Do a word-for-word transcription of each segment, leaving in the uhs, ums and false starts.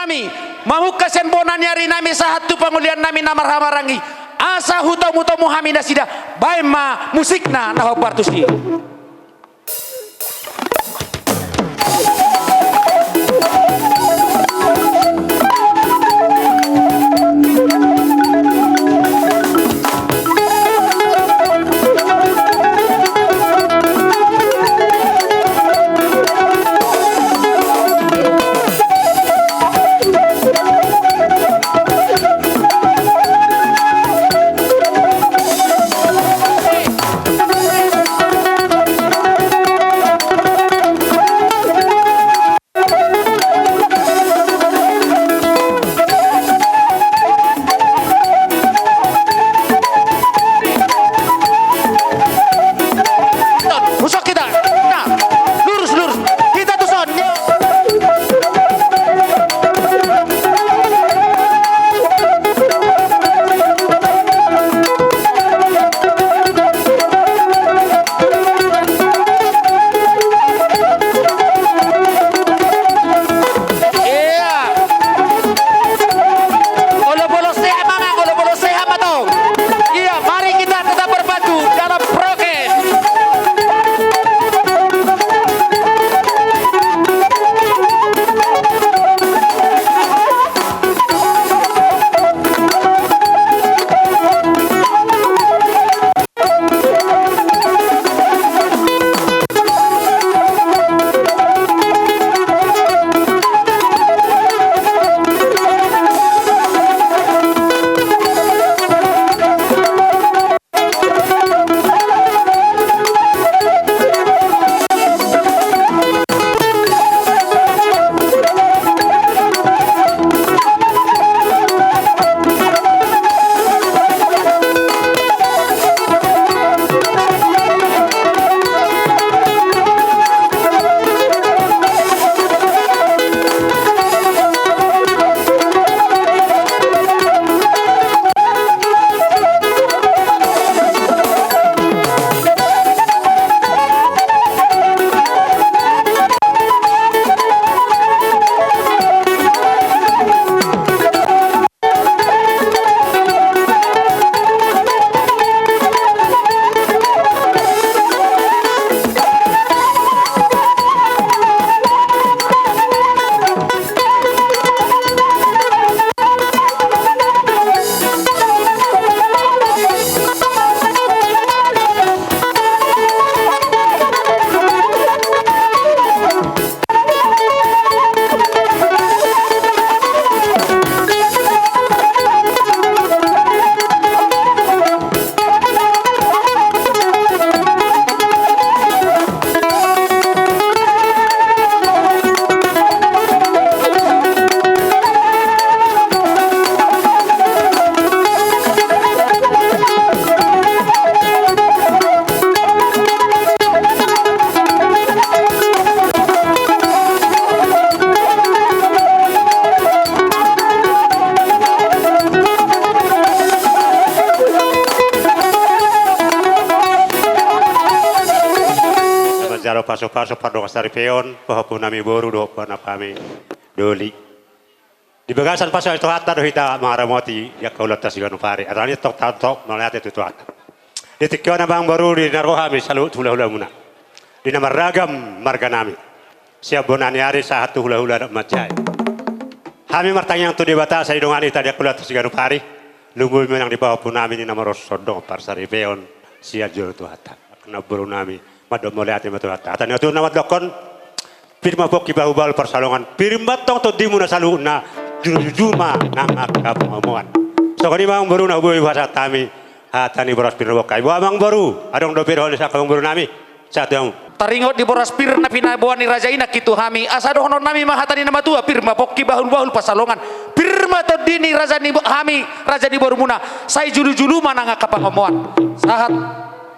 nami, mamungka sian bona ni ari nami sahat tu pangolian nami na marhahamaranggi, asa hutomutomu hami nasida. Baen ma musikna na hombar tusi. Husok hita. Nah, lurus, lurus. Hita tu son. Iya. Olo-olo sehat, Mamang, olo-olo sehat ma tong. Iya, mari kita tetap berpadu dalam prokes. Manjalo pasupasu pardongansaripeon, pahompu nami boru dohot pahompu nami doli. Di bagasan pasupasu ni Tuhanta do hita mangaramoti di angka ulaonta siganup ari. Alani tong tangkas mauliate tu Tuhanta. Di tingki on amang boru, di na ro hami saluhut hulahulamuna, di na marragam marga nami, sian bona ni ari sahat tu hulahula na manjae. Hami martangiang tu Debata asa didongani hita di angka ulaonta siganup ari. Lumobi ma nang di pahompu nami na marosuhon dongan parsaripeon sian jolo Tuhanta. Angka namboru nami, mandok mauliate ma tu Tuhanta. Hata ni natuatua na mandokkon: Pir ma pongki, bahulbahul pansalongan, pir ma tong tondimuna saluhutna, jumajuma nang angka pangomoan. Songon i ma amang boru na huboan, hupasahat hami hata ni boras pir na huboan hami. Boha amang boru, adong dope dohonon sian angka amang boru nami? Sahat tu hamu. Taringot di boras pir na pinaboan ni raja i nangkin tu hami, asa dohonon nami ma hata ni na matua: Pir ma pongki, bahulbahul pansalongan, pir ma tondi ni raja ni bo-, hami, raja ni borumuna, sai jumajuma nang angka pangomoan. Sahat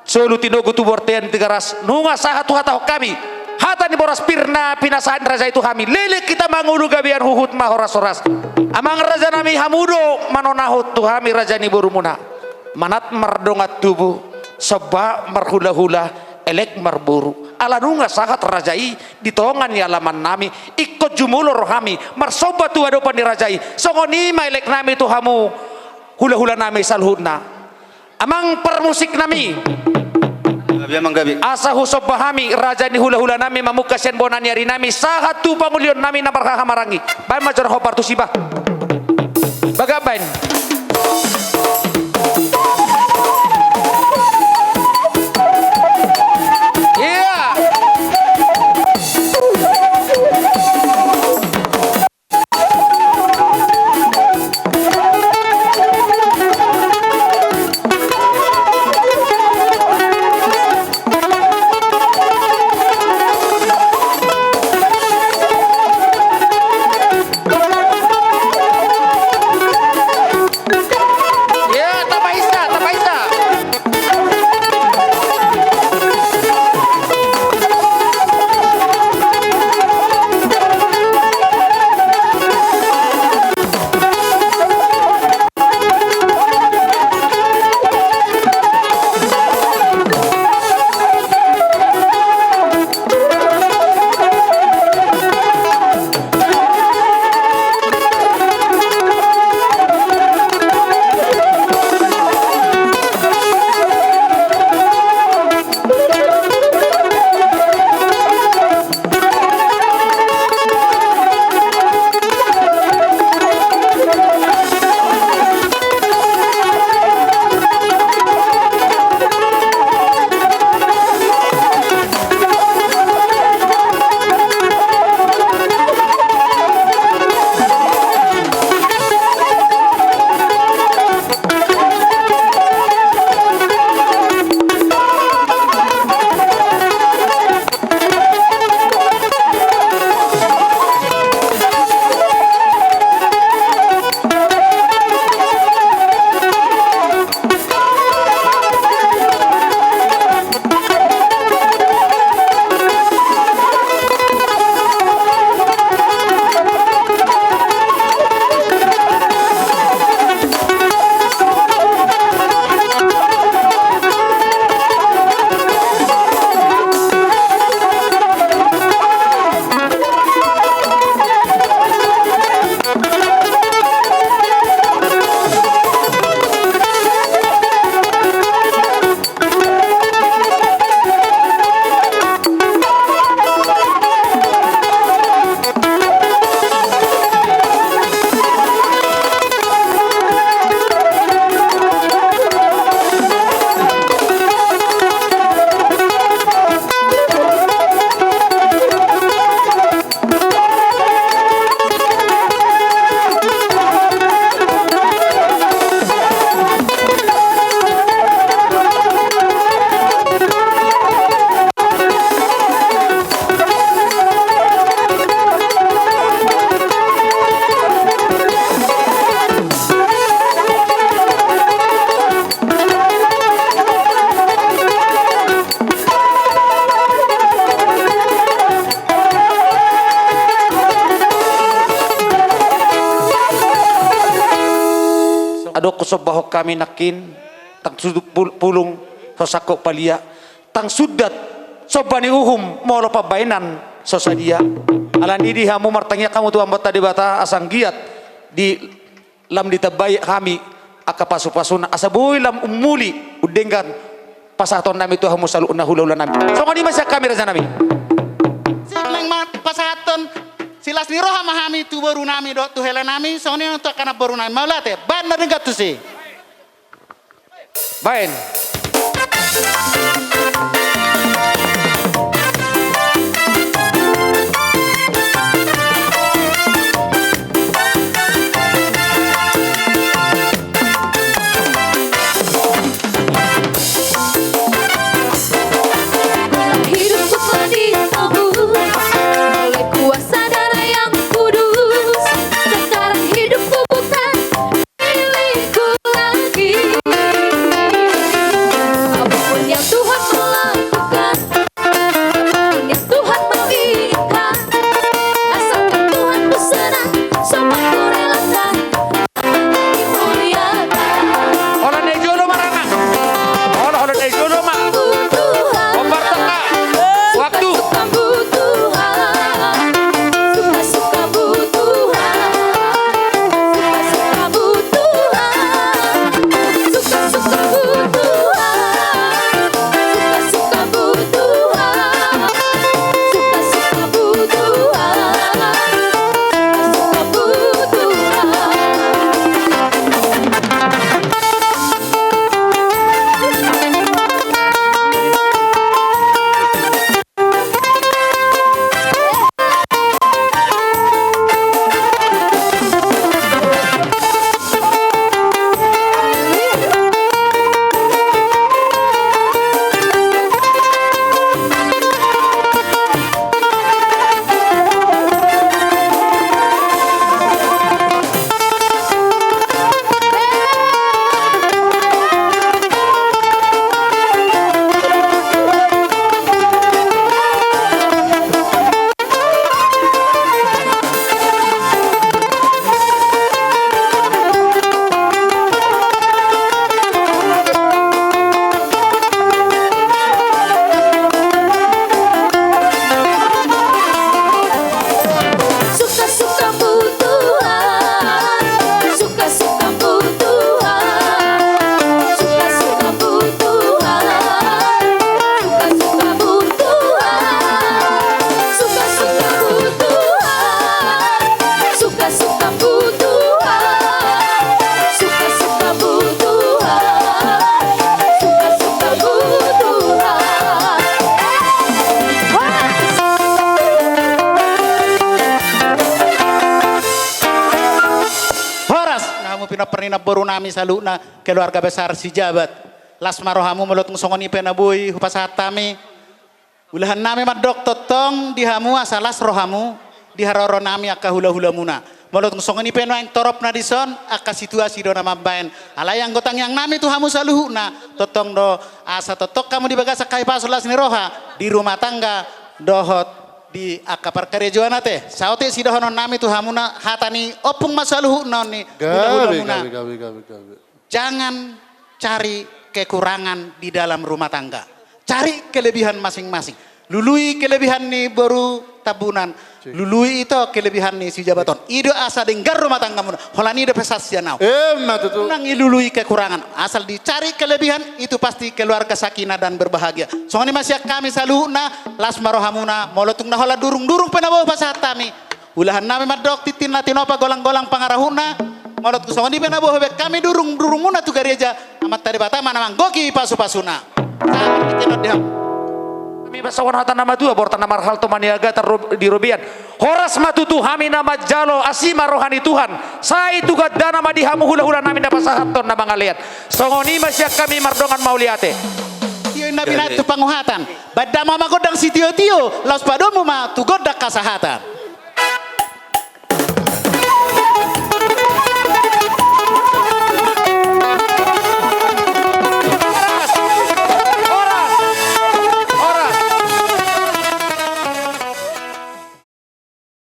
solu Tinogu tu bontean Tigaras, nunga sahat huhatahon hami hata ni boras pir na pinasahat ni raja i tu hami: Leleng hita mangolu, gabean huhut ma horashoras. Amang raja nami, hamu do manonahon tu hami raja ni borumuna. Manat mardongan tubu, somba marhulahula, Elek marboru, ala nunga sahat raja i di tonga ni alaman nami, ingkon jumolo rohami marsomba tu adopan ni raja i. Songon i ma elek nami tu hamu hulahula nami saluhutna. Amang parmusik nami, gabe, amang gabe, asa husomba hami raja ni hulahula nami mamungka sian bona ni ari nami sahat tu pangulion nami na marhahamaranggi. Baen ma jora hombar tusi bah. Bagak baen. Iya. Iya, tapaisa, tapaisa. Adong husombahon hami nangkin, ndang sundut pul-, pulung, so sangkop palia, ndang sundat somba ni uhum molo pambahenan so sadia. Alani i di hamu martangiang hamu tu Amanta Debata asa anggiat di lam ditambai hami angka pasupasuna asa boi lam ummuli undenggan pasahaton nami tu hamu saluhutna hulahula nami. Songon i ma sian hami raja nami. Sip, naeng ma pasahathon silas ni roha ma hami tu boru nami dohot tu hela nami, songon i nang tu angka namboru nami. Mauliate, baen na denggan tusi. Baen. Hidupku pedih tebus oleh kuasa darah yang kudus. Sekarang hidupku bukan milikku lagi. Apapun yang Tuhan Parpar ni namboru nami saluhutna keluarga besar Sijabat. Las ma rohamu molo tung songon i pe na boi hupasahat hami. Ulahan nami mandok tongtong di hamu asa las rohamu di haroro nami angka hulahulamuna. Molo tung songon i pe nuaeng toropna dison angka situasi do na mambaen. Alai anggo tangiang nami tu hamu saluhutna tongtong do asa tongtong hamu di bagasan hahipason las ni roha di rumah tangga dohot di angka parkarejoan ate. Saotik sidohonon nami tu hamuna hata ni ompung ma saluhutna on ni hulahulamuna. Gabe, gabe, gabe, gabe. Jangan cari kekurangan di dalam rumah tangga. Cari kelebihan masing-masing. Lului kelebihan ni boru Tambunan. Lului ito kelebihan ni Sijabat on. I do asa denggan rumah tanggamuna. Holan i do pesan sian au. Emma tutu. Unang dilului kekurangan. Asal dicari kelebihan, itu pasti keluarga sakinah dan berbahagia. Songon i ma sian hami saluhutna, las ma rohamuna, molo tung na holan durung-durung pe na boi hupasahat hami. Ulahan nami mandok tintin na tinopa, golanggolang pangarahutna. Molo tung songon i pe na boi hubaen hami durung-durungmuna tu gareja, Amanta Debata ma na manggohi pasupasuna. Sahat ma tintin on di hamu. Hami ma songon hata na matua, borta na marhalto maniagatan ro-, di robean. Horas ma tutu hami na manjalo, asi ma roha ni Tuhan. Sai tu gandana ma di hamu hulahula nami na pasahathon na mangalean. Songon i ma sian hami, mardongan mauliate. Tio na binahen tu panguhatan. Baen damang ma gondang sitiotio, laos padomu ma tu gondang hasahatan.